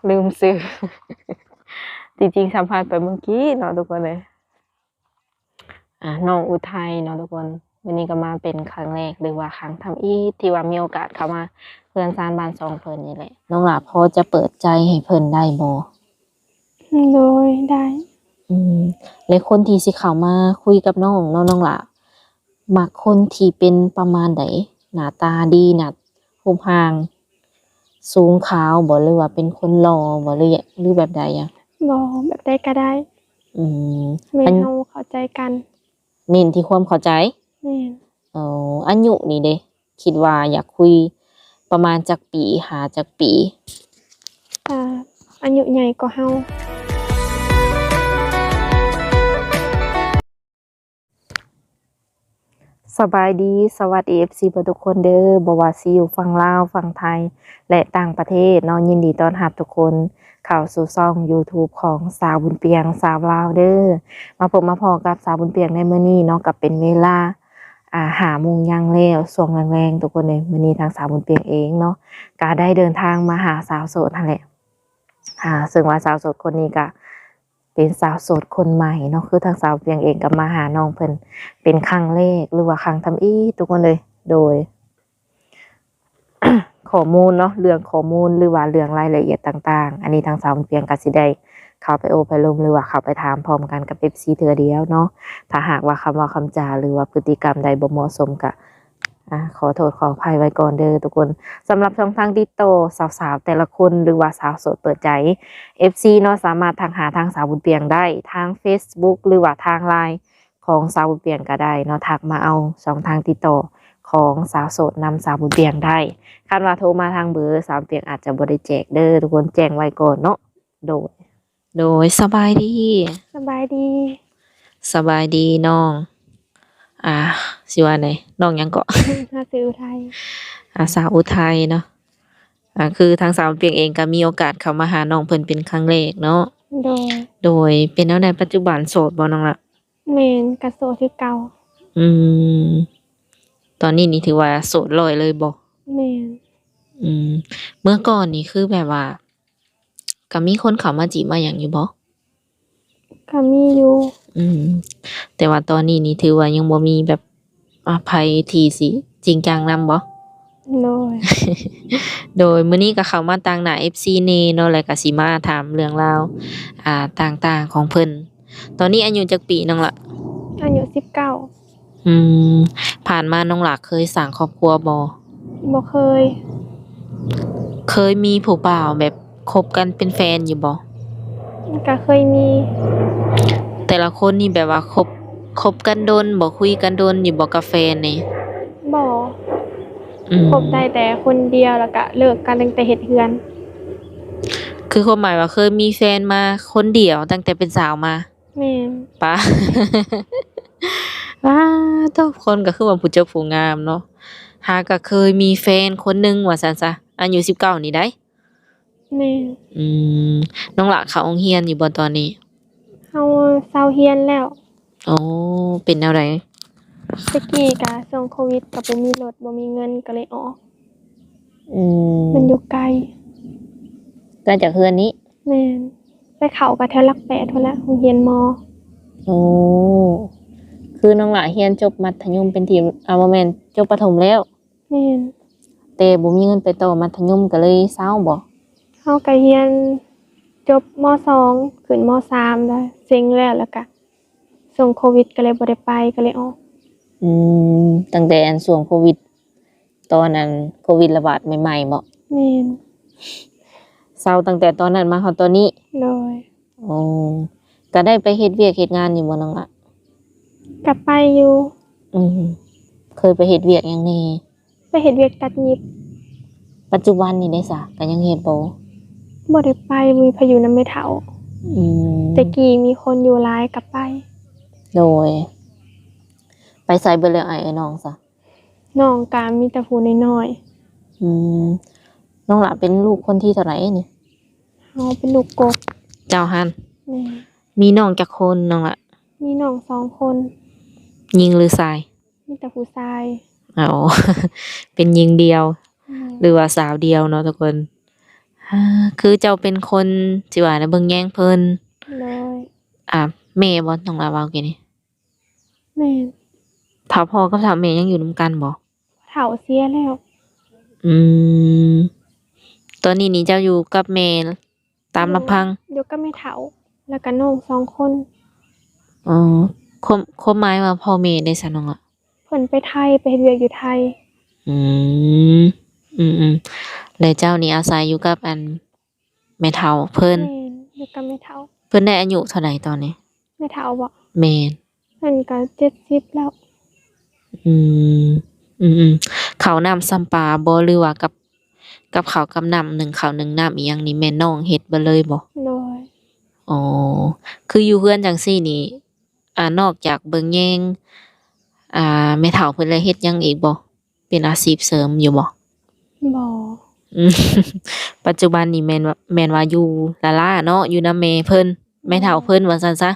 ລືມຊື່ ທີ່ຈິງສຳພາດໄປເມື່ອກີ້ເນາະທຸກຄົນເອີຍ. ອ່າ ນ້ອງອຸໄທເນາະທຸກຄົນ ມື້ນີ້ກໍມາເປັນຄັ້ງແລກ ຫຼືວ່າຄັ້ງທຳອິດທີ່ວ່າມີໂອກາດເຂົ້າມາເຮືອນຊານບ້ານຊ່ອງເພິ່ນນີ້ແຫຼະ. ນ້ອງຫຼ້າພໍຈະເປີດໃຈໃຫ້ເພິ່ນໄດ້ບໍ່? ໂດຍ ໄດ້. ອືມ ແລະ ຄົນທີ່ຊິເຂົ້າມາຄຸຍກັບນ້ອງເນາະ ນ້ອງຫຼ້າມັກຄົນທີ່ເປັນປະມານໃດ? ໜ້າຕາດີ ໜ້າ ຮູບຮ່າງສູງຂາວບໍ່ ຫຼືວ່າເປັນຄົນຫຼໍ່ບໍ່ ຫຼື ຫຼືແບບໃດອະ? ບໍ່ ແບບໃດກໍໄດ້. ອືມ ແມ່ນ ອັນ ເຮົາເຂົ້າໃຈກັນ. ເນັ້ນທີ່ຄວາມເຂົ້າໃຈ? ແມ່ນ. ເອີ ອາຍຸນີ້ເດ ຄິດວ່າຢາກຄຸຍປະມານຈັກປີ ຫາຈັກປີ? ອາ ອາຍຸໃຫຍ່ກວ່າເຮົາ. ສະບາຍດີ ສະຫວັດດີ ເອັຟຊີ ເບິດທຸກຄົນເດີ ບໍ່ວ່າຊິຢູ່ຝັ່ງລາວ ຝັ່ງໄທ ແລະ ຕ່າງປະເທດເນາະ, ຍິນດີຕ້ອນຮັບທຸກຄົນເຂົ້າສູ່ຊ່ອງຢູທູບຂອງສາວບຸນປຽງ ສາວລາວເດີ. ມາພົບມາພໍ້ກັບສາວບຸນປຽງໃນມື້ນີ້ເນາະ, ກໍເປັນເວລາ ອ່າ ຫ້າໂມງຢ່າງແລ້ວ ຊ່ວງແລງໆ ທຸກຄົນເອີຍ. ມື້ນີ້ທາງສາວບຸນປຽງເອງເນາະ ກໍໄດ້ເດີນທາງມາຫາສາວໂສດຫັ້ນແຫຼະ. ອ່າ ເຊິ່ງວ່າສາວໂສດຄົນນີ້ກໍ ເປັນສາວໂສດຄົນໃໝ່ເນາະ, ຄືທາງສາວປຽງເອງກໍມາຫານ້ອງເພິ່ນເປັນຄັ້ງແລກ ຫຼືວ່າຄັ້ງທຳອິດ ທຸກຄົນເອີຍ. ໂດຍ ຂໍ້ມູນເນາະ, ເລື່ອງຂໍ້ມູນ ຫຼືວ່າເລື່ອງລາຍລະອຽດຕ່າງໆ ອັນນີ້ທາງສາວປຽງກໍຊິໄດ້ເຂົ້າໄປໂອ້ໄປລົມ ຫຼືວ່າເຂົ້າໄປຖາມພ້ອມກັນກັບ ເອັຟຊີ ເທື່ອດຽວເນາະ. ຖ້າຫາກວ່າຄຳເວົ້າຄຳຈາ ຫຼືວ່າພຶດຕິກຳໃດບໍ່ເໝາະສົມ ກະ ອ່າ ຂໍໂທດຂໍອະໄພໄວ້ກ່ອນເດີທຸກຄົນ. ສຳລັບຊ່ອງທາງຕິດຕໍ່ສາວໆແຕ່ລະຄົນ ຫຼືວ່າສາວໂສດເປີດໃຈ ເອັຟຊີ ເນາະ, ສາມາດທັກຫາທາງສາວບຸນປຽງໄດ້ທາງເຟສບຸກ ຫຼືວ່າທາງລາຍຂອງສາວບຸນປຽງກໍໄດ້ເນາະ, ທັກມາເອົາຊ່ອງທາງຕິດຕໍ່ຂອງສາວໂສດນຳສາວບຸນປຽງໄດ້. ຄັນວ່າໂທມາທາງເບີ ສາວບຸນປຽງອາດຈະບໍ່ໄດ້ແຈກເດີທຸກຄົນ, ແຈ້ງໄວ້ກ່ອນເນາະ. ໂດຍ ໂດຍ ສະບາຍດີ. ສະບາຍດີ. ສະບາຍດີນ້ອງ ອ່າ ຊິວ່າໃດ? ນ້ອງຫຍັງເກາະ? ເຮົາຊື່ອຸໄທ. ອ່າ ສາວອຸໄທເນາະ. ອ່າ ຄືທາງສາວປຽງເອງກໍມີໂອກາດເຂົ້າມາຫານ້ອງເພິ່ນເປັນຄັ້ງແລກເນາະ. ໂດຍ. ໂດຍ ເປັນແນວໃດ ປັດຈຸບັນໂສດບໍ່ນ້ອງລະ? ແມ່ນ ກໍໂສດຄືເກົ່າ. ອືມ ຕອນນີ້ນີ້ຖືວ່າໂສດຮ້ອຍເລີຍບໍ່? ແມ່ນ. ອືມ ເມື່ອກ່ອນນີ້ຄືແບບວ່າ ກໍມີຄົນເຂົ້າມາຈີບມາຫຍັງຢູ່ບໍ່? ກໍມີຢູ່. ອືມ ແຕ່ວ່າຕອນນີ້ນີ້ຖືວ່າຍັງບໍ່ມີແບບ ອ່າ ໃຜທີ່ຊິຈິງຈັງນຳບໍ່? ໂດຍ. ໂດຍ ມື້ນີ້ກໍເຂົ້າມາຕາງໜ້າ ເອັຟຊີ ແດ່ເນາະ ແລ້ວກໍຊິມາຖາມເລື່ອງລາວ ອ່າ ຕ່າງໆຂອງເພິ່ນ. ຕອນນີ້ອາຍຸຈັກປີນ້ອງລະ? ອາຍຸສິບເກົ້າ. ອືມ ຜ່ານມານ້ອງຫຼ້າເຄີຍສ້າງຄອບຄົວບໍ່? ບໍ່ເຄີຍ. ເຄີຍມີຜູ້ບ່າວແບບຄົບກັນເປັນແຟນຢູ່ບໍ່? ກໍເຄີຍມີ. ແຕ່ລະຄົນນີ້ແບບວ່າຄົບ ຄົບກັນດົນບໍ່? ຄຸຍກັນດົນຢູ່ບໍ່ກັບແຟນນີ້? ບໍ່. ອືມ ຄົບໄດ້ແຕ່ຄົນດຽວ ແລ້ວກະເລີກກັນຕັ້ງແຕ່ເຮັດເຮືອນ. ຄືຄວາມໝາຍວ່າເຄີຍມີແຟນມາຄົນດຽວຕັ້ງແຕ່ເປັນສາວມາ? ແມ່ນ. ປາ ປາໂທ້ ຄົນກໍຄືວ່າຜູ້ຈົບຜູ້ງາມເນາະ. ຫາກໍເຄີຍມີແຟນຄົນໜຶ່ງວ່າຊັ້ນຊະ ອາຍຸສິບເກົ້ານີ້ໃດ໋. ແມ່ນ. ອືມ ນ້ອງຫຼ້າເຂົ້າໂຮງຮຽນຢູ່ບໍ່ຕອນນີ້? ເຮົາເຊົາຮຽນແລ້ວ. ໂອ້ ເປັນແນວໃດ? ແຕ່ກີ້ກະຊ່ວງໂຄວິດ ກະບໍ່ມີລົດ ບໍ່ມີເງິນ ກະເລີຍອອກ. ອືມ ມັນຢູ່ໄກ. ໄກຈາກເຮືອນນີ້? ແມ່ນ. ໄປເຂົ້າກະແຖວຫຼັກແປດພຸ້ນແຫຼະ ໂຮງຮຽນ ມ. ໂອ້ ຄືນ້ອງຫຼ້າຮຽນຈົບມັດທະຍົມເປັນທີ່ ອ່າ ບໍ່ແມ່ນ ຈົບປະຖົມແລ້ວ? ແມ່ນ. ແຕ່ບໍ່ມີເງິນໄປຕໍ່ມັດທະຍົມ ກໍເລີຍເຊົາບໍ່? ເຮົາກໍຮຽນຈົບ ມ. ສອງ ຂຶ້ນ ມ. ສາມ ແລ້ວ ເສັງແລ້ວ ແລ້ວກະຊ່ວງໂຄວິດກໍເລີຍບໍ່ໄດ້ໄປ ກໍເລີຍອອກ. ອືມ ຕັ້ງແຕ່ອັນຊ່ວງໂຄວິດ ຕອນອັນໂຄວິດລະບາດໃໝ່ໆບໍ? ແມ່ນ. ເຊົາຕັ້ງແຕ່ຕອນນັ້ນມາຮອດຕອນນີ້? ໂດຍ. ໂອ້ ກໍໄດ້ໄປເຮັດວຽກເຮັດງານຢູ່ບໍ່ນ້ອງລະ? ກໍໄປຢູ່. ອືມ ເຄີຍໄປເຮັດວຽກຫຍັງແດ່? ໄປເຮັດວຽກຕັດຫຍິບ. ປັດຈຸບັນນີ້ເດ້ສະ ກໍຍັງເຮັດບໍ່? ບໍ່ໄດ້ໄປ ມີພາຍຸນຳແມ່ເຖົ້າ. ອືມ ແຕ່ກີ້ມີຄົນຢູ່ຫຼາຍກໍໄປ. ໂດຍ. ໄປໃສເບິດແລ້ວອ້າຍເອີຍນ້ອງສະ? ນ້ອງກໍມີແຕ່ຜູ້ນ້ອຍໆ. ອືມ ນ້ອງຫຼ້າເປັນລູກຄົນທີເທົ່າໃດນີ້? ເຮົາເປັນລູກກົກ. ເຈົ້າຫັ້ນ? ແມ່ນ. ມີນ້ອງຈັກຄົນນ້ອງລະ? ມີນ້ອງສອງຄົນ. ຍິງຫຼືຊາຍ? ມີແຕ່ຜູ້ຊາຍ. ອໍ ເປັນຍິງດຽວ. ແມ່ນ. ຫຼືວ່າສາວດຽວເນາະທຸກຄົນ. ອ່າ ຄືເຈົ້າເປັນຄົນ ຊິວ່າແນວ ເບິ່ງແຍງເພິ່ນ. ໂດຍ. ອ່າ ແມ່ບໍ່ ນ້ອງຫຼ້າເວົ້າກີ້ນີ້? ແມ່ນ. ຖ້າພໍ່ກັບຖ້າແມ່ຍັງຢູ່ນຳກັນບໍ່? ເຖົ້າເສຍແລ້ວ. ອືມ ຕອນນີ້ນີ້ເຈົ້າຢູ່ກັບແມ່ຕາມລຳພັງ? ໂດຍ ຢູ່ກັບແມ່ເຖົ້າ ແລ້ວກະນ້ອງສອງຄົນ. ອໍ ຄວາມ ຄວາມໝາຍວ່າພໍ່ແມ່ເດຊະນ້ອງລະ? ເພິ່ນໄປໄທ ໄປເຮັດວຽກຢູ່ໄທ. ອືມ ອືມໆ ແລ້ວເຈົ້ານີ້ອາໄສຢູ່ກັບອັນ ແມ່ເຖົ້າເພິ່ນ? ແມ່ນ ຢູ່ກັບແມ່ເຖົ້າ. ເພິ່ນໄດ້ອາຍຸເທົ່າໃດຕອນນີ້? ແມ່ເຖົ້າບໍ? ແມ່ນ. ເພິ່ນກໍເຈັດສິບແລ້ວ. ອືມ ອືມໆ ເຂົ້ານ້ຳຊຳປາບໍ່ ຫຼືວ່າກັບ ກັບເຂົ້າກັບນ້ຳ ໜຶ້ງເຂົ້າໜຶ້ງນ້ຳອີ່ຫຍັງນີ້ ແມ່ນນ້ອງເຮັດເບິດເລີຍບໍ່? ໂດຍ. ອໍ ຄືຢູ່ເຮືອນຈັ່ງຊີ້ນີ້ ອ່າ ນອກຈາກເບິ່ງແຍງ ອ່າ ແມ່ເຖົ້າເພິ່ນແລ້ວ ເຮັດຫຍັງອີກບໍ່? ເປັນອາຊີບເສີມຢູ່ບໍ່? ບໍ່. ອືມ ປັດຈຸບັນນີ້ແມ່ນວ່າ ແມ່ນວ່າຢູ່ລ້າໆເນາະ ຢູ່ນຳແມ່ເພິ່ນ ແມ່ເຖົ້າເພິ່ນວ່າຊັ້ນຊະ.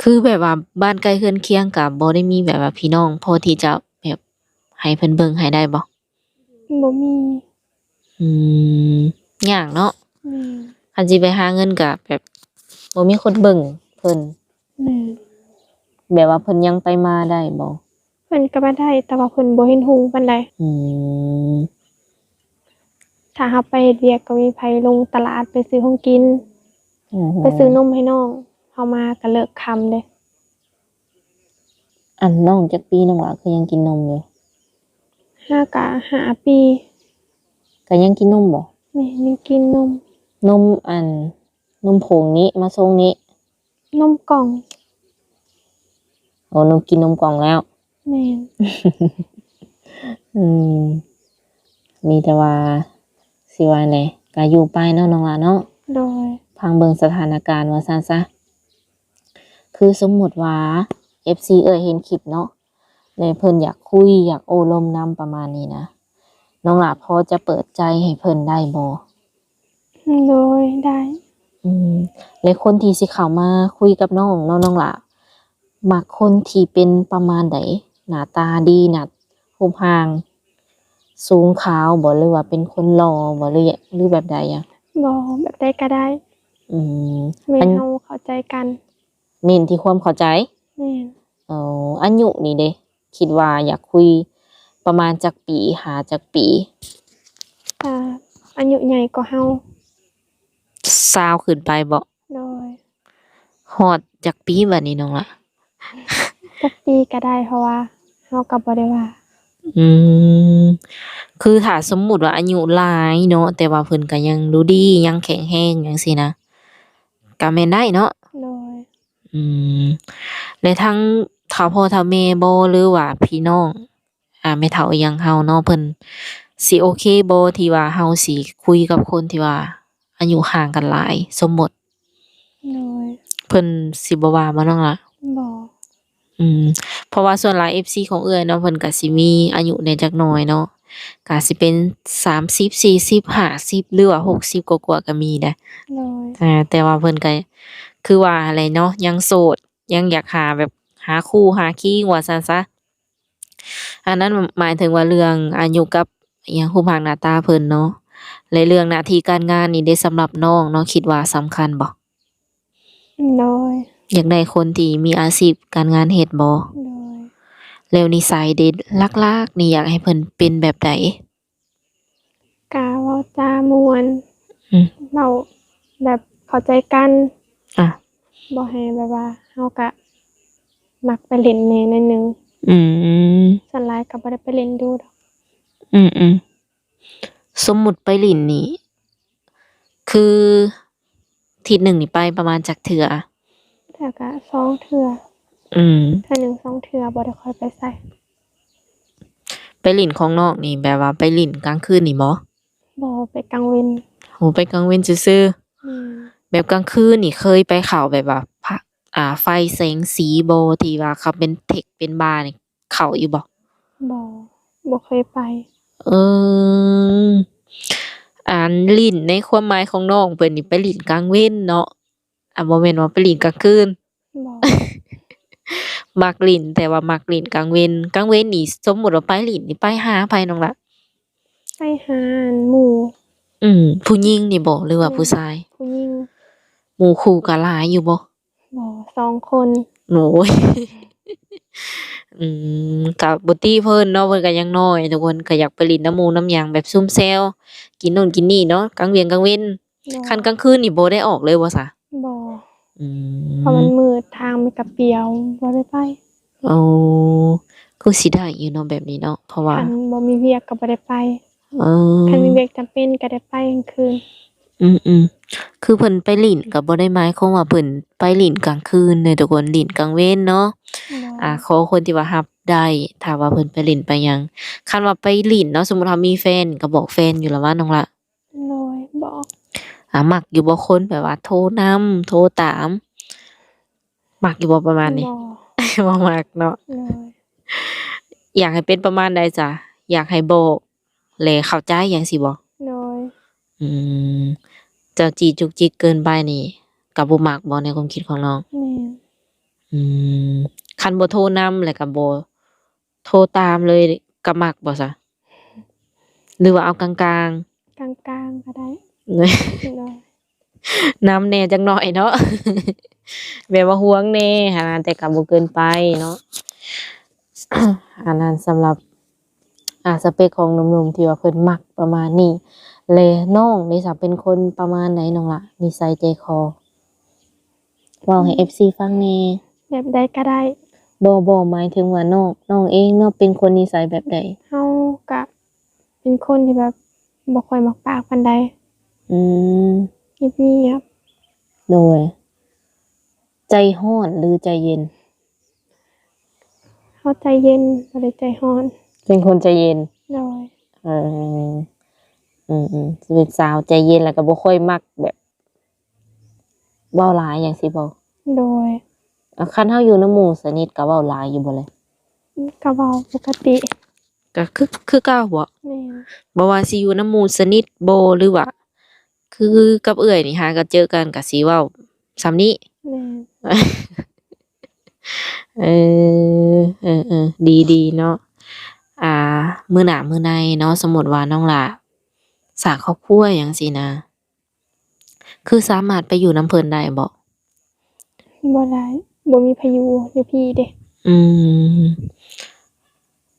ຄືແບບວ່າບ້ານໃກ້ເຮືອນຄຽງກໍບໍ່ໄດ້ມີແບບວ່າພີ່ນ້ອງພໍທີ່ຈະແບບໃຫ້ເພິ່ນເບິ່ງໃຫ້ໄດ້ບໍ່? ບໍ່ມີ. ອືມ ຍາກເນາະ. ແມ່ນ. ຄັນຊິໄປຫາເງິນກໍແບບບໍ່ມີຄົນເບິ່ງເພິ່ນ. ແມ່ນ. ແບບວ່າເພິ່ນຍັງໄປມາໄດ້ບໍ່? ເພິ່ນກໍມາໄດ້ ແຕ່ວ່າເພິ່ນບໍ່ເຫັນຮຸ່ງປານໃດ. ອືມ ຖ້າເຮົາໄປເຮັດວຽກກໍມີໃຜລົງຕະຫຼາດໄປຊື້ຂອງກິນ. ໂອ້ໂຫ ໄປຊື້ນົມໃຫ້ນ້ອງ ເຮົາມາກໍເລີກຄ່ຳເດ້. ອັນ ນ້ອງຈັກປີນ້ອງຫຼ້າ ຄືຍັງກິນນົມຢູ່? ຫ້າກະຫ້າປີ. ກະຍັງກິນນົມບໍ່? ແມ່ນ ຍັງກິນນົມ. ນົມອັນ ນົມຜົງນີ້ ມາຊົງນີ້? ນົມກ່ອງ. ໂອ້ ນົມ ກິນນົມກ່ອງແລ້ວ. ແມ່ນ. ອືມ ມີແຕ່ວ່າ ຊິວ່າແນວໃດ ກະຢູ່ໄປເນາະນ້ອງຫຼ້າເນາະ. ໂດຍ. ຟັງເບິ່ງສະຖານະການວ່າຊັ້ນຊະ. ຄືສົມມຸດວ່າ ເອັຟຊີ ເອື້ອຍເຫັນຄລິບເນາະ ແລະ ເພິ່ນຢາກຄຸຍ ຢາກໂອ້ລົມນຳປະມານນີ້ນະ ນ້ອງຫຼ້າພໍຈະເປີດໃຈໃຫ້ເພິ່ນໄດ້ບໍ່? ໂດຍ ໄດ້. ອືມ ແລະ ຄົນທີ່ຊິເຂົ້າມາຄຸຍກັບນ້ອງເນາະ ນ້ອງຫຼ້າມັກຄົນທີ່ເປັນປະມານໃດ? ໜ້າຕາດີ ໜ້າ ຮູບຮ່າງສູງຂາວບໍ່ ຫຼືວ່າເປັນຄົນຫຼໍ່ບໍ່ ຫຼື ຫຼືແບບໃດອະ? ບໍ່ ແບບໃດກໍໄດ້. ອືມ ແມ່ນ ອັນ ເຮົາເຂົ້າໃຈກັນ. ເນັ້ນທີ່ຄວາມເຂົ້າໃຈ? ແມ່ນ. ເອີ ອາຍຸນີ້ເດ ຄິດວ່າຢາກຄຸຍປະມານຈັກປີ ຫາຈັກປີ? ອາ ອາຍຸໃຫຍ່ກວ່າເຮົາ ຊາວຂຶ້ນໄປບໍ? ໂດຍ. ຮອດຈັກປີບາດນີ້ນ້ອງລະ? ຈັກປີກໍໄດ້ ເພາະວ່າເຮົາກໍບໍ່ໄດ້ວ່າ. ອືມ ຄືຖ້າສົມມຸດວ່າອາຍຸຫຼາຍເນາະ ແຕ່ວ່າເພິ່ນກໍຍັງດູດີ ຍັງແຂງແຮງຈັ່ງຊີ້ນະ ກໍແມ່ນໄດ້ເນາະ? ໂດຍ. ອືມ ແລະ ທາງເຖົ້າພໍ່ເຖົ້າແມ່ບໍ ຫຼືວ່າພີ່ນ້ອງ ອາ ແມ່ເຖົ້າອີ່ຫຍັງເຮົາເນາະ ເພິ່ນຊິໂອເຄບໍ່ ທີ່ວ່າເຮົາຊິຄຸຍກັບຄົນທີ່ວ່າອາຍຸຫ່າງກັນຫຼາຍ ສົມມຸດ? ໂດຍ. ເພິ່ນຊິບໍ່ວ່າບໍ່ນ້ອງລະ? ບໍ່. ອືມ ເພາະວ່າສ່ວນຫຼາຍເອັຟຊີຂອງເອື້ອຍເນາະ ເພິ່ນກະຊິມີອາຍຸແດ່ຈັກໜ້ອຍເນາະ ກະຊິເປັນສາມສິບ ສີ່ສິບ ຫ້າສິບ ຫຼືວ່າຫົກສິບກວ່າໆກໍມີໄດ໋. ໂດຍ. ແຕ່ວ່າເພິ່ນກະຄືວ່າຫັ້ນແຫຼະເນາະ ຍັງໂສດ ຍັງຢາກຫາແບບ ຫາຄູ່ຫາຄີງວ່າຊັ້ນຊະ. ອັນນັ້ນໝາຍເຖິງວ່າເລື່ອງອາຍຸກັບອີ່ຫຍັງ ຮູບຮ່າງໜ້າຕາເພິ່ນເນາະ ແລະ ເລື່ອງໜ້າທີ່ການງານນີ້ເດ ສຳລັບນ້ອງເນາະ ຄິດວ່າສຳຄັນບໍ່? ໂດຍ. ຢາກໄດ້ຄົນທີ່ມີອາຊີບການງານເຮັດບໍ່? ໂດຍ. ແລ້ວນິໄສເດ ຫຼັກໆນີ້ຢາກໃຫ້ເພິ່ນເປັນແບບໃດ? ກະເວົ້າຈາມ່ວນ ອືມ ເວົ້າແບບເຂົ້າໃຈກັນ ອາ ບໍ່ໃຫ້ແບບວ່າ ເຮົາກະມັກໄປຫຼິ້ນແດ່ໜ້ອຍໜຶ່ງ. ອືມ ສ່ວນຫຼາຍກະບໍ່ໄດ້ໄປຫຼິ້ນດູດອກ. ອືມໆ ສົມມຸດໄປຫຼິ້ນນີ້ ຄື ທິດໜຶ່ງນີ້ໄປປະມານຈັກເທື່ອ? ເທື່ອກະສອງເທື່ອ. ອືມ ເທື່ອໜຶ່ງສອງເທື່ອ ບໍ່ໄດ້ຄ່ອຍໄປໃສ. ໄປຫຼິ້ນຂອງນ້ອງນີ້ ແບບວ່າໄປຫຼິ້ນກາງຄືນນີ້ບໍ? ບໍ່ ໄປກາງເວັນ. ໂອ້ ໄປກາງເວັນຊື່ໆ. ອືມ ແບບກາງຄືນນີ້ເຄີຍໄປເຂົ້າແບບວ່າ ອາ ໄຟແສງສີບໍ່ ທີ່ວ່າເຂົາເປັນເທັກເປັນບານີ້? ເຂົ້າຢູ່ບໍ່? ບໍ່ ບໍ່ເຄີຍໄປ. ເອີ ອັນ ຫຼິ້ນໃນຄວາມໝາຍຂອງນ້ອງເພິ່ນນີ້ໄປຫຼິ້ນກາງເວັນເນາະ ອາ ບໍ່ແມ່ນວ່າໄປຫຼິ້ນກາງຄືນ. ບໍ່ ມັກຫຼິ້ນ ແຕ່ວ່າມັກຫຼິ້ນກາງເວັນ. ກາງເວັນນີ້ ສົມມຸດວ່າໄປຫຼິ້ນນີ້ ໄປຫາໃຜນ້ອງລະ? ໄປຫາໝູ່ ອືມ ຜູ້ຍິງນີ້ບໍ ຫຼືວ່າ ແມ່ນ ຜູ້ຊາຍ? ຜູ້ຍິງ. ໝູ່ຄູ່ກໍຫຼາຍຢູ່ບໍ? ບໍ່ ສອງຄົນ. ໂອ້ຍ ອືມ ກໍບໍ່ຕິເພິ່ນເນາະ ເພິ່ນກໍຍັງນ້ອຍທຸກຄົນ ກໍຢາກໄປຫຼິ້ນນຳໝູ່ນຳຫຍັງ ແບບຊຸມແຊວ ກິນໂນ່ນກິນນີ້ເນາະ ກາງວຽງກາງເວັນ. ບໍ່. ຄັນກາງຄືນນີ້ບໍ່ໄດ້ອອກເລີຍບໍ່ຊະ? ບໍ່. ອືມ ເພາະມັນມືດ ທາງມັນກະປ່ຽວ ບໍ່ໄດ້ໄປ. ໂອ້ ຄືຊິໄດ້ຢູ່ເນາະແບບນີ້ເນາະ ເພາະວ່າ ຄັນບໍ່ມີວຽກກໍບໍ່ໄດ້ໄປ. ເອີ ຄັນມີວຽກຈຳເປັນກໍໄດ້ໄປກາງຄືນ. ອືມໆ ຄືເພິ່ນໄປຫຼິ້ນກໍບໍ່ໄດ້ໝາຍຄວາມວ່າເພິ່ນໄປຫຼິ້ນກາງຄືນເດີທຸກຄົນ ຫຼິ້ນກາງເວັນເນາະ. ບໍ່. ອາ ຂໍຄົນທີ່ວ່າຮັບໄດ້ ຖ້າວ່າເພິ່ນໄປຫຼິ້ນໄປຫຍັງ ຄັນວ່າໄປຫຼິ້ນເນາະ ສົມມຸດເຮົາມີແຟນ ກໍບອກແຟນຢູ່ລະວ່າ ນ້ອງລະ? ໂດຍ ບອກ. ອາ ມັກຢູ່ບໍ່ຄົນແບບວ່າໂທນຳ ໂທຕາມ ມັກຢູ່ບໍ່ປະມານນີ້? ບໍ່ ບໍ່ມັກເນາະ. ໂດຍ. ຢາກໃຫ້ເປັນປະມານໃດຊະ? ຢາກໃຫ້ບອກ ແລະ ເຂົ້າໃຈຫຍັງຊີ້ບໍ? ໂດຍ. ອືມ ເຈົ້າຈີ້ຈຸກຈິກເກີນໄປນີ້ ກໍບໍ່ມັກບໍ ໃນຄວາມຄິດຂອງນ້ອງ? ແມ່ນ. ອືມ ຄັນບໍ່ໂທນຳ ແລ້ວກໍບໍ່ໂທຕາມເລີຍ ກໍມັກບໍ່ຊະ? ຫຼືວ່າເອົາກາງໆ? ກາງໆກໍໄດ້. ໂດຍ. ນຳແດ່ຈັກໜ້ອຍເນາະ ແບບວ່າຫ່ວງແດ່ຫັ້ນນະ ແຕ່ກໍບໍ່ເກີນໄປເນາະ. ອັນນັ້ນສຳລັບ ອາ ສະເປັກຂອງໜຸ່ມໆ ທີ່ວ່າເພິ່ນມັກປະມານນີ້. ແລະ ນ້ອງເດຊະ ເປັນຄົນປະມານໃດນ້ອງລະ ນິໄສໃຈຄໍ? ເວົ້າໃຫ້ ອືມ ເອັຟຊີຟັງແດ່. ແບບໃດກໍໄດ້. ບໍ່ ບໍ່ ໝາຍເຖິງວ່ານ້ອງ ນ້ອງເອງເນາະ ເປັນຄົນນິໄສແບບໃດ? ເຮົາກະເປັນຄົນທີ່ແບບບໍ່ຄ່ອຍມັກປາກປານໃດ. ອືມ ງຽບໆ. ໂດຍ. ໃຈຮ້ອນ ຫຼື ໃຈເຢັນ? ເຮົາໃຈເຢັນ ບໍ່ໄດ້ໃຈຮ້ອນ. ເປັນຄົນໃຈເຢັນ. ໂດຍ. ເອີ ອືມໆ ເປັນສາວໃຈເຢັນ ແລ້ວກໍບໍ່ຄ່ອຍມັກແບບ ເວົ້າຫຼາຍຫຍັງຊີ້ບໍ? ໂດຍ. ອາ ຄັນເຮົາຢູ່ນຳໝູ່ສະໜິດກໍເວົ້າຫຼາຍຢູ່ບໍ່ລະ? ກໍເວົ້າປົກກະຕິ. ກໍຄື ຄືເກົ່າບໍ? ແມ່ນ. ບໍ່ວ່າຊິຢູ່ນຳໝູ່ສະໜິດບໍ ຫຼືວ່າຄືກັບເອື້ອຍນີ້ ຫາກັນເຈີກັນກໍຊິເວົ້າສ່ຳນີ້? ແມ່ນ. ເອີ ເອີໆ ດີໆ ເນາະ. ອາ ມື້ໜ້າມື້ໃນເນາະ ສົມມຸດວ່ານ້ອງຫຼ້າສ້າງຄອບຄົວຫຍັງຊີ້ນະ ຄືສາມາດໄປຢູ່ນຳເພິ່ນໄດ້ບໍ? ບໍ່ໄດ້ ບໍ່ມີໃຜຢູ່ ຢູ່ພີ້ເດ້. ອືມ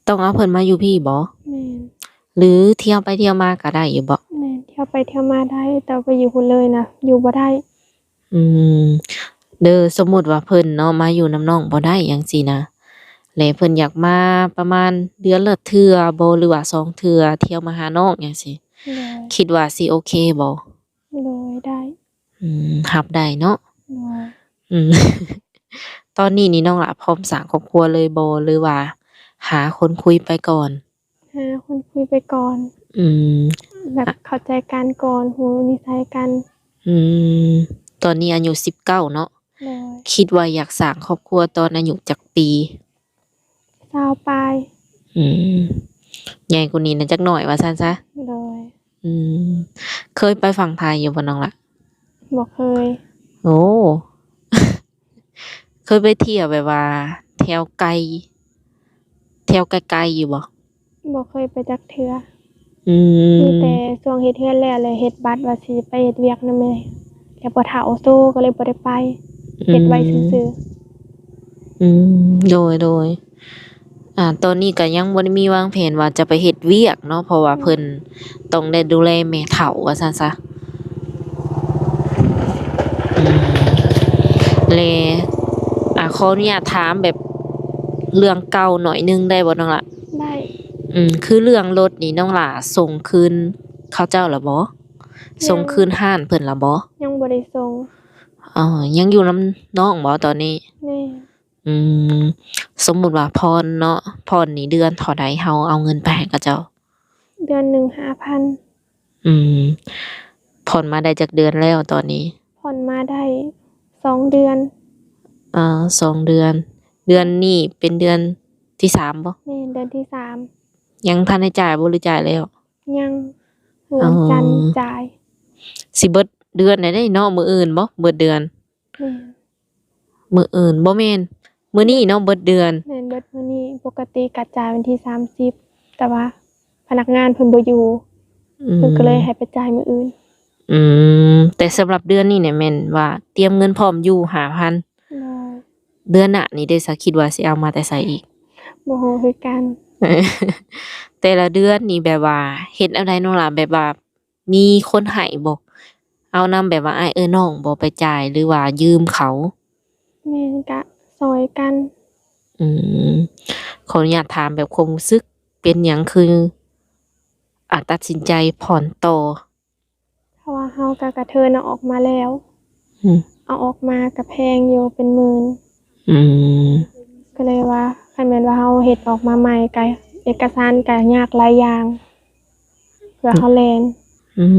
ຕ້ອງເອົາເພິ່ນມາຢູ່ພີ້ບໍ? ແມ່ນ. ຫຼືທ່ຽວໄປທ່ຽວມາກໍໄດ້ຢູ່ບໍ? ແມ່ນ ທ່ຽວໄປທ່ຽວມາໄດ້ ແຕ່ໄປຢູ່ພຸ້ນເລີຍນະ ຢູ່ບໍ່ໄດ້. ອືມ ເດີ ສົມມຸດວ່າເພິ່ນເນາະ ມາຢູ່ນຳນ້ອງບໍ່ໄດ້ຫຍັງຊີ້ນະ ແລະເພິ່ນຢາກມາປະມານເດືອນລະເທື່ອບໍ ຫຼືວ່າສອງເທື່ອ ທ່ຽວມາຫານ້ອງຫຍັງຊີ້ ໂດຍ ຄິດວ່າຊິໂອເຄບໍ? ໂດຍ ໄດ້. ອືມ ຮັບໄດ້ເນາະ. ໂດຍ. ອືມ ຕອນນີ້ນີ້ນ້ອງຫຼ້າພ້ອມສ້າງຄອບຄົວເລີຍບໍ່ ຫຼືວ່າຫາຄົນຄຸຍໄປກ່ອນ? ຫາຄົນຄຸຍໄປກ່ອນ. ອືມ ແບບເຂົ້າໃຈກັນກ່ອນ ຮູ້ນິໄສກັນ. ອືມ ຕອນນີ້ອາຍຸສິບເກົ້າເນາະ. ໂດຍ. ຄິດວ່າຢາກສ້າງຄອບຄົວຕອນອາຍຸຈັກປີ? ຊາວປາຍ. ອືມ ໃຫຍ່ກວ່ານີ້ນະຈັກໜ້ອຍວ່າຊັ້ນຊະ. ໂດຍ. ອືມ ເຄີຍໄປຝັ່ງໄທຢູ່ບໍ່ນ້ອງລະ? ບໍ່ເຄີຍ. ໂອ້ ເຄີຍໄປທ່ຽວແບບວ່າແຖວໄກ ແຖວໄກໆຢູ່ບໍ່? ບໍ່ເຄີຍໄປຈັກເທື່ອ. ອືມ ມີແຕ່ຊ່ວງເຮັດເຮືອນແລ້ວ ແລ້ວເຮັດບັດວ່າຊິໄປເຮັດວຽກນຳແມ່ ແລ້ວພໍ່ເຖົ້າໂຊກໍເລີຍບໍ່ໄດ້ໄປ ອືມ ເຮັດໄວ້ຊື່ໆ. ອືມ ໂດຍໆ. ອ່າ ຕອນນີ້ກໍຍັງບໍ່ໄດ້ມີວາງແຜນວ່າຈະໄປເຮັດວຽກເນາະ ເພາະວ່າເພິ່ນ ອືມ ຕ້ອງໄດ້ດູແລແມ່ເຖົ້າວ່າຊັ້ນຊະ. ອືມ ແລະ ອ່າ ຂໍອະນຸຍາດຖາມແບບເລື່ອງເກົ່າໜ້ອຍໜຶ່ງໄດ້ບໍ່ນ້ອງລະ? ໄດ້. ອືມ ຄືເລື່ອງລົດນີ້ນ້ອງຫຼ້າສົ່ງຄືນເຂົາເຈົ້າລະບໍ່? ຍັງ. ສົ່ງຄືນຮ້ານເພິ່ນລະບໍ່? ຍັງບໍ່ໄດ້ສົ່ງ. ອໍ ຍັງຢູ່ນຳນ້ອງບໍ່ຕອນນີ້? ແມ່ນ. ອືມ ສົມມຸດວ່າຜ່ອນເນາະ ຜ່ອນນີ້ເດືອນເທົ່າໃດ ເຮົາເອົາເງິນໄປໃຫ້ເຂົາເຈົ້າ? ເດືອນໜຶ່ງຫ້າພັນ. ອືມ ຜ່ອນມາໄດ້ຈັກເດືອນແລ້ວຕອນນີ້? ຜ່ອນມາໄດ້ສອງເດືອນ. ເອີ ສອງເດືອນ. ເດືອນນີ້ເປັນເດືອນທີສາມບໍ່? ແມ່ນ ເດືອນທີສາມ. ຍັງທັນໄດ້ຈ່າຍບໍ່ ຫຼືຈ່າຍແລ້ວ? ຍັງ. ມື້ວັນຈັນ ອໍ ຈ່າຍ. ຊິເບິດເດືອນແລ້ວເດ້ເນາະ ມື້ອື່ນບໍ່ ເບິດເດືອນ? ແມ່ນ. ມື້ອື່ນ ບໍ່ແມ່ນ ມື້ນີ້ເນາະ ເບິດເດືອນ. ແມ່ນ ເບິດມື້ນີ້. ປົກກະຕິກະຈ່າຍວັນທີສາມສິບ ແຕ່ວ່າພະນັກງານເພິ່ນບໍ່ຢູ່. ອືມ ເພິ່ນກໍເລີຍໃຫ້ໄປຈ່າຍມື້ອື່ນ. ອືມ ແຕ່ສຳລັບເດືອນນີ້ນີ້ແມ່ນວ່າຕຽມເງິນພ້ອມຢູ່ຫ້າພັນ. ໂດຍ. ເດືອນໜ້ານີ້ເດ ສາ ຄິດວ່າຊິເອົາມາແຕ່ໃສອີກ? ບໍ່ຮູ້ຄືກັນ. ແຕ່ລະເດືອນນີ້ແບບວ່າເຮັດແນວໃດນ້ອງຫຼ້າ ແບບວ່າ ມີຄົນໃຫ້ບໍ່? ເອົານຳແບບວ່າອ້າຍເອື້ອຍນ້ອງບໍ່ໄປຈ່າຍ ຫຼືວ່າຢືມເຂົາ? ແມ່ນ ກະຊ່ອຍກັນ. ອືມ ຂໍອະນຸຍາດຖາມແບບຄວາມຮູ້ສຶກ ເປັນຫຍັງຄື ອາ ຕັດສິນໃຈຜ່ອນຕໍ່? ເພາະວ່າເຮົາກະກະເທີນເອົາອອກມາແລ້ວ. ອືມ ເອົາອອກມາກະແພງຢູ່ ເປັນໝື່ນ. ອືມ ກໍເລີຍວ່າ ຄັນແມ່ນວ່າເຮົາເຮັດອອກມາໃໝ່ ກະເອກະສານກະຍາກຫຼາຍຢ່າງ ເພື່ອເຮົາແລ່ນ. ອືມ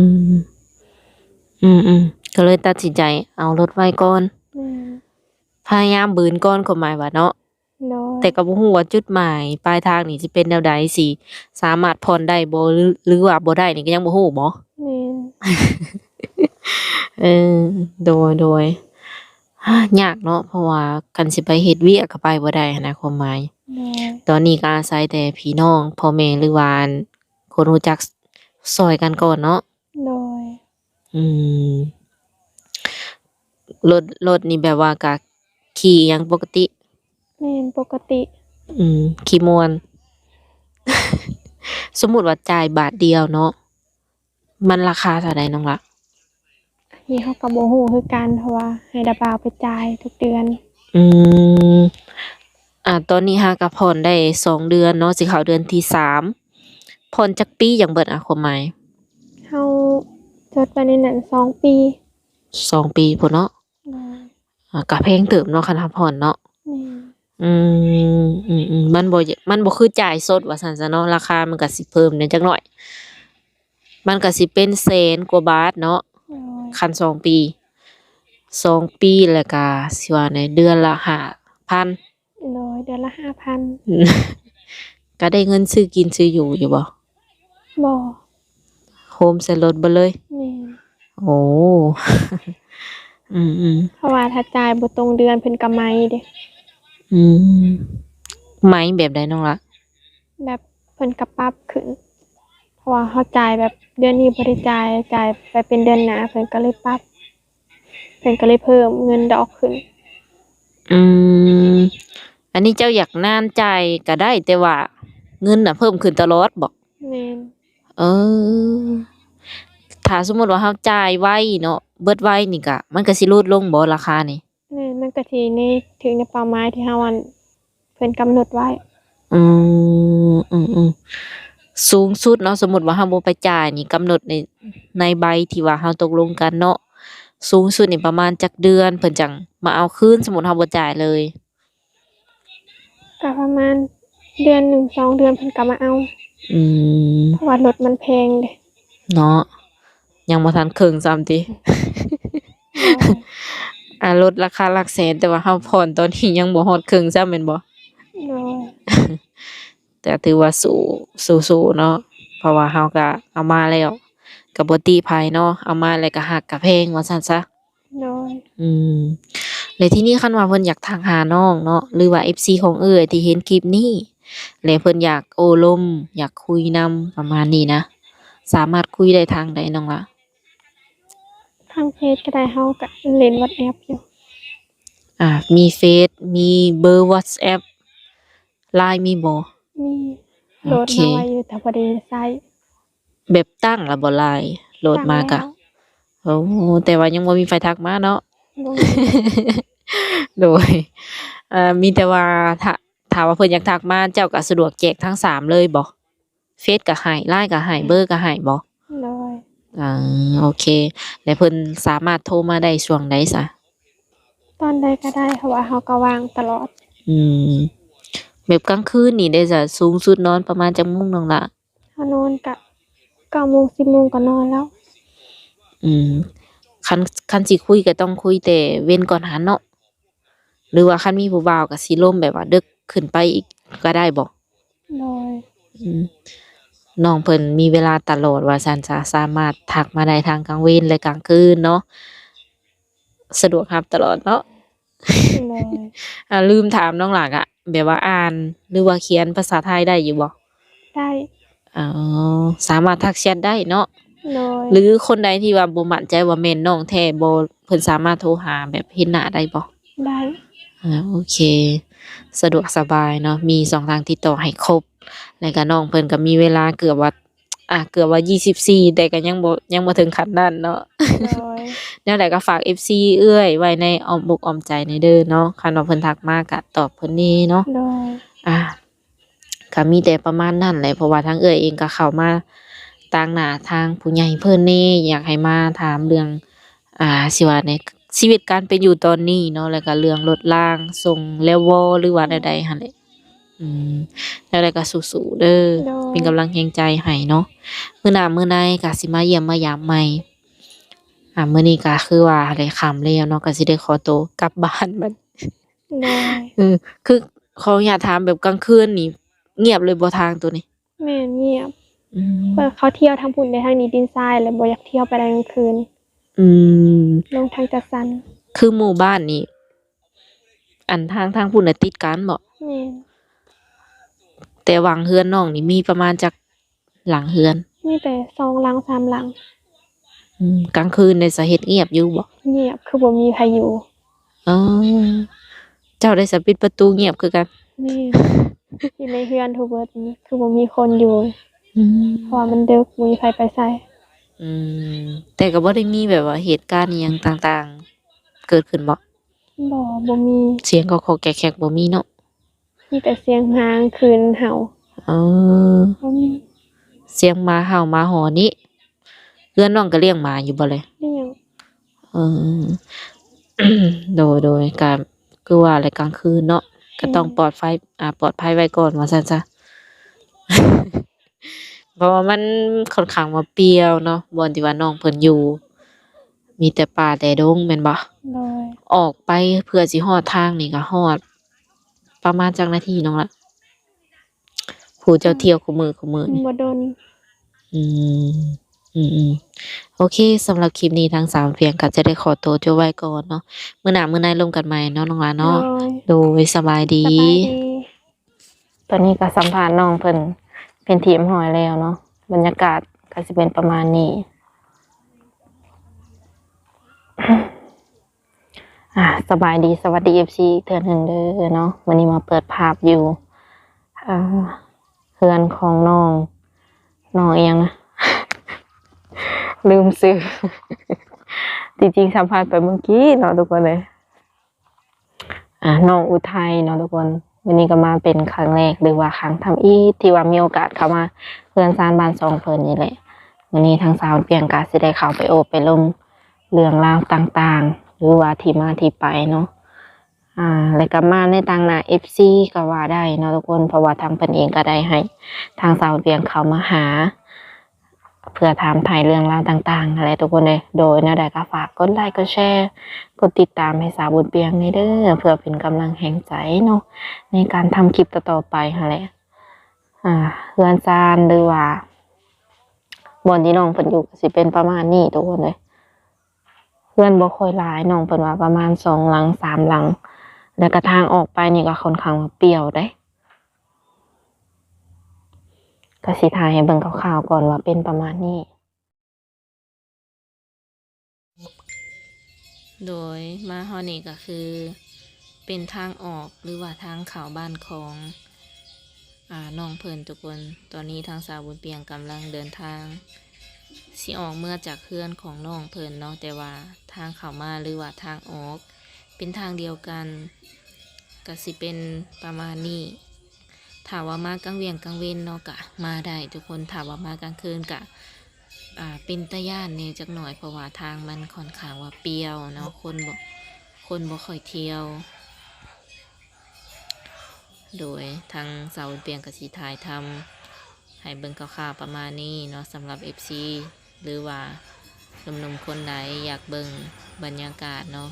ອືມໆ ກໍເລີຍຕັດສິນໃຈເອົາລົດໄວ້ກ່ອນ. ແມ່ນ. ພະຍາຍາມບືນກ່ອນ ຄວາມໝາຍວ່າເນາະ. ໂດຍ. ແຕ່ກໍບໍ່ຮູ້ວ່າຈຸດໝາຍປາຍທາງນີ້ຊິເປັນແນວໃດ ຊິສາມາດຜ່ອນໄດ້ບໍ່ ຫຼື ຫຼືວ່າບໍ່ໄດ້ນີ້ກໍຍັງບໍ່ຮູ້ບໍ? ແມ່ນ. ເອີ ໂດຍໆ ຍາກເນາະ ເພາະວ່າຄັນຊິໄປເຮັດວຽກກໍໄປບໍ່ໄດ້ຫັ້ນນະ ຄວາມໝາຍ. ໂດຍ. ຕອນນີ້ກໍອາໄສແຕ່ພີ່ນ້ອງ ພໍ່ແມ່ ຫຼືວ່າ ອັນ ຄົນຮູ້ຈັກຊ່ອຍກັນກ່ອນເນາະ. ໂດຍ. ອືມ ລົດ ລົດນີ້ແບບວ່າກະຂີ່ຫຍັງປົກກະຕິ? ແມ່ນ ປົກກະຕິ. ອືມ ຂີ່ມ່ວນ. ສົມມຸດວ່າຈ່າຍບາດດຽວເນາະ ມັນລາຄາເທົ່າໃດນ້ອງລະ? ອັນນີ້ເຮົາກໍບໍ່ຮູ້ຄືກັນ ເພາະວ່າໃຫ້ດາບາວໄປຈ່າຍທຸກເດືອນ. ອືມ ອາ ຕອນນີ້ຫາກະຜ່ອນໄດ້ສອງເດືອນເນາະ ຊິເຂົ້າເດືອນທີສາມ ຜ່ອນຈັກປີຈັ່ງເບິດ ອາ ຄວາມໝາຍ? ເຮົາຈົດໄວ້ໃນນັ້ນສອງປີ. ສອງປີພຸ້ນເນາະ. ໂດຍ. ອາ ກະແພງເຕີບເນາະ ຄັນເຮົາຜ່ອນເນາະ. ແມ່ນ. ອືມ ອືມໆ ມັນບໍ່ ມັນບໍ່ຄືຈ່າຍສົດວ່າຊັ້ນຊະເນາະ ລາຄາມັນກະຊິເພີ່ມແດ່ຈັກໜ້ອຍ ມັນກະຊິເປັນແສນກວ່າບາດເນາະ. ໂດຍ. ຄັນສອງປີ ສອງປີ ແລ້ວກະຊິວ່າໃນເດືອນລະຫ້າພັນ. ໂດຍ ເດືອນລະຫ້າພັນ. ກະໄດ້ເງິນຊື້ກິນຊື້ຢູ່ຢູ່ບໍ່? ບໍ່. ໂຮມໃສ່ລົດເບິດເລີຍ? ແມ່ນ. ໂອ້ ອືມໆ ເພາະວ່າຖ້າຈ່າຍບໍ່ຕົງເດືອນເພິ່ນກະໄໝເດ້. ອືມ ໄໝແບບໃດນ້ອງລະ? ແບບເພິ່ນກະປັບຂຶ້ນ ເພາະວ່າເຮົາຈ່າຍແບບເດືອນນີ້ບໍ່ໄດ້ຈ່າຍ ຈ່າຍໄປເປັນເດືອນໜ້າ ເພິ່ນກະເລີຍປັບ ເພິ່ນກະເລີຍເພີ່ມເງິນດອກຂຶ້ນ. ອືມ ອັນນີ້ເຈົ້າຢາກນານຈ່າຍກະໄດ້ ແຕ່ວ່າເງິນນະເພີ່ມຂຶ້ນຕະຫຼອດບໍ? ແມ່ນ. ເອີ ຖ້າສົມມຸດວ່າເຮົາຈ່າຍໄວເນາະ ເບິດໄວນີ້ກະ ມັນກະຊິຫຼຸດລົງບໍລາຄານີ້? ແມ່ນ ມັນກະຊິໃນ ຖືກໃນເປົ້າໝາຍທີ່ເຮົາ ອັນ ເພິ່ນກຳນົດໄວ້. ອືມ ອືມໆ ສູງສຸດເນາະ ສົມມຸດວ່າເຮົາບໍ່ໄປຈ່າຍນີ້ ກຳນົດໃນ ໃນໃບທີ່ວ່າເຮົາຕົກລົງກັນເນາະ ສູງສຸດນີ້ປະມານຈັກເດືອນເພິ່ນຈັ່ງມາເອົາຄືນ ສົມມຸດເຮົາບໍ່ຈ່າຍເລີຍ? ກະປະມານເດືອນໜຶ່ງສອງເດືອນເພິ່ນກະມາເອົາ. ອືມ ເພາະວ່າລົດມັນແພງເດ້. ເນາະ ຍັງບໍ່ທັນເຄິ່ງຊ້ຳຕິ? ໂດຍ. ອາ ລົດລາຄາຫຼັກແສນ ແຕ່ວ່າເຮົາຜ່ອນຕອນນີ້ຍັງບໍ່ຮອດເຄິ່ງຊ້ຳແມ່ນບໍ່? ໂດຍ. ແຕ່ຖືວ່າສູ້ ສູ້ໆ ເນາະ ເພາະວ່າເຮົາກະເອົາມາແລ້ວ ກະບໍ່ຕິໃຜເນາະ ເອົາມາແລ້ວກະຮັກກະແພງວ່າຊັ້ນຊະ. ໂດຍ. ອືມ ແລະ ທີນີ້ຄັນວ່າເພິ່ນຢາກທັກຫານ້ອງເນາະ ຫຼືວ່າເອັຟຊີຂອງເອື້ອຍທີ່ເຫັນຄລິບນີ້ ແລະ ເພິ່ນຢາກໂອ້ລົມ ຢາກຄຸຍນຳ ປະມານນີ້ນະ ສາມາດຄຸຍໄດ້ທາງໃດນ້ອງລະ? ທາງເຟສກະໄດ້ ເຮົາກະຫຼິ້ນວັດແອັບຢູ່. ອາ ມີເຟສ ມີເບີວັດແອັບ ລາຍມີບໍ່? ມີ. ໂອເຄ ໂຫຼດມາໄວ້ຢູ່ ແຕ່ບໍ່ໄດ້ໃຊ້. ແບບຕັ້ງລະບໍ່ລາຍ ໂຫຼດມາກະ? ຕັ້ງແລ້ວ. ໂອ້ ແຕ່ວ່າຍັງບໍ່ມີໃຜທັກມາເນາະ? ບໍ່ມີ. ໂດຍ ເອີ ມີແຕ່ວ່າ ຖ້າ ຖ້າວ່າເພິ່ນຢາກທັກມາ ເຈົ້າກະສະດວກແຈກທັງສາມເລີຍບໍ່? ເຟສກະໃຫ້ ລາຍກະໃຫ້ ເບີກະໃຫ້ບໍ່? ໂດຍ. ອາ ໂອເຄ ແລະ ເພິ່ນສາມາດໂທມາໄດ້ຊ່ວງໃດຊະ? ຕອນໃດກະໄດ້ ເພາະວ່າເຮົາກະວ່າງຕະຫຼອດ. ອືມ ແບບກາງຄືນນີ້ເດຊະ ສູງສຸດນອນປະມານຈັກໂມງນ້ອງລະ? ເຮົານອນກະເກົ້າໂມງ ສິບໂມງກະນອນແລ້ວ. ອືມ ຄັນ ຄັນຊິຄຸຍກະຕ້ອງຄຸຍແຕ່ເວັນກ່ອນຫັ້ນເນາະ ຫຼືວ່າຄັນມີຜູ້ບ່າວກະຊິລົມແບບວ່າເດິກຂຶ້ນໄປອີກກະໄດ້ບໍ່? ໂດຍ. ອືມ ນ້ອງເພິ່ນມີເວລາຕະຫຼອດວ່າຊັ້ນຊະ ສາມາດທັກມາໄດ້ທັງກາງເວັນ ແລະ ກາງຄືນເນາະ ສະດວກຮັບຕະຫຼອດເນາະ. ໂດຍ. ອາ ລືມຖາມນ້ອງຫຼ້າກະ ແບບວ່າອ່ານ ຫຼືວ່າຂຽນພາສາໄທໄດ້ຢູ່ບໍ່? ໄດ້. ອ ອໍ ສາມາດທັກແຊັດໄດ້ເນາະ. ໂດຍ ຫຼືຄົນໃດທີ່ວ່າບໍ່ໝັ້ນໃຈວ່າແມ່ນນ້ອງແທ້ບໍ່ ເພິ່ນສາມາດໂທຫາແບບເຫັນໜ້າໄດ້ບໍ່? ໄດ້. ອ່າ ໂອເຄ ສະດວກສະບາຍເນາະ ມີຊ່ອງທາງຕິດຕໍ່ໃຫ້ຄົບ ແລ້ວກະນ້ອງເພິ່ນກະມີເວລາເກືອບວ່າ ອ່າ ເກືອບວ່າຊາວສີ່ ແຕ່ກະຍັງບໍ່ ຍັງບໍ່ເຖິງຂັ້ນນັ້ນເນາະ. ໂດຍ ແນວໃດກະຝາກເອັຟຊີເອື້ອຍໄວ້ໃນອ້ອມອົກອ້ອມໃຈແດ່ເດີເນາະ ຄັນວ່າເພິ່ນທັກມາກະຕອບເພິ່ນແດ່ເນາະ. ໂດຍ ອ່າ ກະມີແຕ່ປະມານນັ້ນແຫຼະ ເພາະວ່າທາງເອື້ອຍເອງກະເຂົ້າມາຕາງໜ້າທາງຜູ້ໃຫຍ່ເພິ່ນແດ່ ຢາກໃຫ້ມາຖາມເລື່ອງ ອ່າ ຊິວ່າແນວ ຊີວິດການເປັນຢູ່ຕອນນີ້ເນາະ ແລ້ວກະເລື່ອງລົດລາງສົ່ງແລ້ວບໍ່ ຫຼືວ່າແນວໃດຫັ້ນແຫຼະ. ອືມ ແນວໃດກະສູ້ໆເດີ ໂດຍ ເປັນກຳລັງແຮງໃຈໃຫ້ເນາະ. ມື້ໜ້າມື້ໃນກະຊິມາຢ້ຽມມາຢາມໃໝ່. ອ່າ ມື້ນີ້ກະຄືວ່າແຫຼະ ຄ່ຳແລ້ວເນາະ ກະຊິໄດ້ຂໍໂຕກັບບ້ານບັດ. ໂດຍ ເອີ ຄືຂໍອະນຸຍາດຖາມ ແບບກາງຄືນນີ້ງຽບເລີຍບໍ່ທາງໂຕນີ້? ແມ່ນ ງຽບ. ອືມ ເພິ່ນເຂົາທ່ຽວທາງພຸ້ນເດ້ ທາງນີ້ດິນຊາຍ ແລ້ວບໍ່ຢາກທ່ຽວໄປໄດ້ກາງຄືນ. ອືມ ລົງທາງຈັດສັນ. ຄືໝູ່ບ້ານນີ້ ອັນທາງ ທາງພຸ້ນນະຕິດກັນບໍ? ແມ່ນ. ແຕ່ຫວ່າງເຮືອນນ້ອງນີ້ມີປະມານຈັກຫຼັງເຮືອນ? ມີແຕ່ສອງຫຼັງສາມຫຼັງ. ອືມ ກາງຄືນເດຊະ ເຮັດງຽບຢູ່ບໍ? ງຽບ ຄືບໍ່ມີໃຜຢູ່. ອໍ ເຈົ້າໄດ້ສະປິດປະຕູງຽບຄືກັນ? ແມ່ນ ຢູ່ໃນເຮືອນໂທເບິດນີ້ ຄືບໍ່ມີຄົນຢູ່. ອືມ ເພາະວ່າມັນດຶກ ບໍ່ມີໃຜໄປໃສ. ອືມ ແຕ່ກໍບໍ່ໄດ້ມີແບບວ່າເຫດການອີ່ຫຍັງຕ່າງໆເກີດຂຶ້ນບໍ? ບໍ່ ບໍ່ມີ. ສຽງກໍໆແກກໆບໍ່ມີເນາະ? ມີແຕ່ສຽງໝາກາງຄືນເຫົ່າ. ອໍ ບໍ່ມີ. ສຽງໝາເຫົ່າໝາຫອນນີ້. ເຮືອນນ້ອງກໍລ້ຽງໝາຢູ່ບໍ່ແລະ? ລ້ຽງ. ເອີ ໂດຍໆ ກະຄືວ່າແຫຼະ ກາງຄືນເນາະ ກໍຕ້ອງ ແມ່ນ ປອດໄຟ ອ່າ ປອດໄພໄວ້ກ່ອນວ່າຊັ້ນຊະ. ເພາະວ່າມັນຂ້ອນຂ້າງວ່າປ່ຽວເນາະ ບ່ອນທີ່ວ່ານ້ອງເພິ່ນຢູ່ ມີແຕ່ປ່າແຕ່ດົງແມ່ນບໍ່? ໂດຍ. ອອກໄປເພື່ອຊິຮອດທາງນີ້ກໍຮອດປະມານຈັກນາທີນ້ອງລະ? ຜູ້ເຈົ້າທ່ຽວຄູ່ມື້ຄູ່ມື້ນີ້ ບໍ່ດົນ. ອືມ ອືມໆ ໂອເຄ ສຳລັບຄລິບນີ້ທາງສາວແພງກໍຈະໄດ້ຂໍໂຕຈົບໄວ້ກ່ອນເນາະ ມື້ໜ້າມື້ໃນລົມກັນໃໝ່ເນາະນ້ອງຫຼ້າເນາະ. ໂດຍ ໂດຍ ສະບາຍດີ ສະບາຍດີ. ຕອນນີ້ກໍສຳພາດນ້ອງເພິ່ນເປັນທີ່ຮຽບຮ້ອຍແລ້ວເນາະ ບັນຍາກາດກໍຊິເປັນປະມານນີ້. ອ່າ ສະບາຍດີ ສະຫວັດດີ ເອັຟຊີ ອີກເທື່ອໜຶ່ງເດີເນາະ ມື້ນີ້ມາເປີດພາບຢູ່ ອ່າ ເຮືອນຂອງນ້ອງ ນ້ອງອີ່ຫຍັງນະ ລືມຊື່ ທີ່ຈິງສຳພາດໄປເມື່ອກີ້ເນາະທຸກຄົນເອີຍ. ອ່າ ນ້ອງອຸໄທເນາະທຸກຄົນ ມື້ນີ້ກໍມາເປັນຄັ້ງແລກ ຫຼືວ່າຄັ້ງທຳອິດທີ່ວ່າມີໂອກາດເຂົ້າມາເຮືອນຊານບ້ານຊ່ອງເພິ່ນນີ້ແຫຼະ. ມື້ນີ້ທາງສາວປຽງກະຊິໄດ້ເຂົ້າໄປໂອ້ໄປລົມເລື່ອງລາວຕ່າງໆ ຫຼືວ່າທີ່ມາທີ່ໄປເນາະ ອ່າ ແລະກໍມາໃນຕາງໜ້າເອັຟຊີກໍວ່າໄດ້ເນາະທຸກຄົນ ເພາະວ່າທາງເພິ່ນເອງກໍໄດ້ໃຫ້ທາງສາວປຽງເຂົ້າມາຫາ ເພື່ອຖາມໄຖ່ເລື່ອງລາວຕ່າງໆຫັ້ນແຫຼະທຸກຄົນເອີຍ. ໂດຍ ແນວໃດກໍຝາກກົດໄລກົດແຊ ກົດຕິດຕາມໃຫ້ສາວບຸນປຽງແດ່ເດີ ເພື່ອເປັນກຳລັງແຮງໃຈເນາະ ໃນການທຳຄລິບຕໍ່ໆໄປຫັ້ນແຫຼະ. ອ່າ ເຮືອນຊານ ຫຼືວ່າບ່ອນທີ່ນ້ອງເພິ່ນຢູ່ ກໍຊິເປັນປະມານນີ້ທຸກຄົນເອີຍ. ເຮືອນບໍ່ຄ່ອຍຫຼາຍ ນ້ອງເພິ່ນວ່າປະມານສອງຫຼັງສາມຫຼັງ ແລ້ວກໍທາງອອກໄປນີ້ກໍຂ້ອນຂ້າງວ່າປ່ຽວເດ້. ກໍຊິຖ່າຍໃຫ້ເບິ່ງຄ່າວໆກ່ອນວ່າເປັນປະມານນີ້. ໂດຍ ມາຮອດນີ້ກໍຄືເປັນທາງອອກ ຫຼືວ່າທາງເຂົ້າບ້ານຂອງ ອ່າ ນ້ອງເພິ່ນທຸກຄົນ. ຕອນນີ້ທາງສາວບຸນປຽງກຳລັງເດີນທາງຊິອອກເມືອຈາກເຮືອນຂອງນ້ອງເພິ່ນເນາະ ແຕ່ວ່າທາງເຂົ້າມາ ຫຼືວ່າທາງອອກ ເປັນທາງດຽວກັນ ກະຊິເປັນປະມານນີ້. ຖ້າວ່າມາກາງວຽງກາງເວັນເນາະ ກະມາໄດ້ທຸກຄົນ ຖ້າວ່າມາກາງຄືນກະ ອ່າ ເປັນຕາຢ້ານແດ່ຈັກໜ້ອຍ ເພາະວ່າທາງມັນຂ້ອນຂ້າງວ່າປ່ຽວເນາະ ຄົນບໍ່ ຄົນບໍ່ຄ່ອຍທ່ຽວ. ໂດຍ ທາງສາວບຸນປຽງກະຊິຖ່າຍທຳ ໃຫ້ເບິ່ງຄ່າວໆປະມານນີ້ເນາະ ສຳລັບເອັຟຊີ ຫຼືວ່າໜຸ່ມໆຄົນໃດຢາກເບິ່ງບັນຍາກາດເນາະ.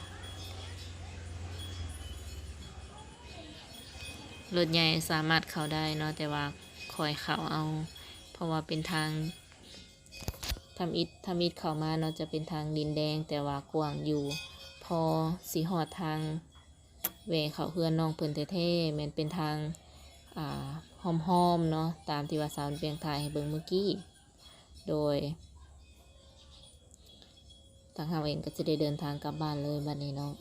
ລົດໃຫຍ່ສາມາດເຂົ້າໄດ້ເນາະ ແຕ່ວ່າຂ້ອຍເຂົ້າເອົາ ເພາະວ່າເປັນທາງທຳອິດ ທຳອິດເຂົ້າມາເນາະ ຈະເປັນທາງດິນແດງ ແຕ່ວ່າກວ້າງຢູ່ ພໍຊິຮອດທາງ ແວ່ເຂົ້າເຮືອນນ້ອງເພິ່ນແທ້ໆ ແມ່ນເປັນທາງ ອ່າ ຫອມໆເນາະ ຕາມທີ່ວ່າສາວບຸນປຽງຖ່າຍໃຫ້ເບິ່ງເມື່ອກີ້. ໂດຍ ທາງເຮົາເອງກໍຈະໄດ້ເດີນທາງກັບບ້ານເລີຍບັດນີ້ເນາະ.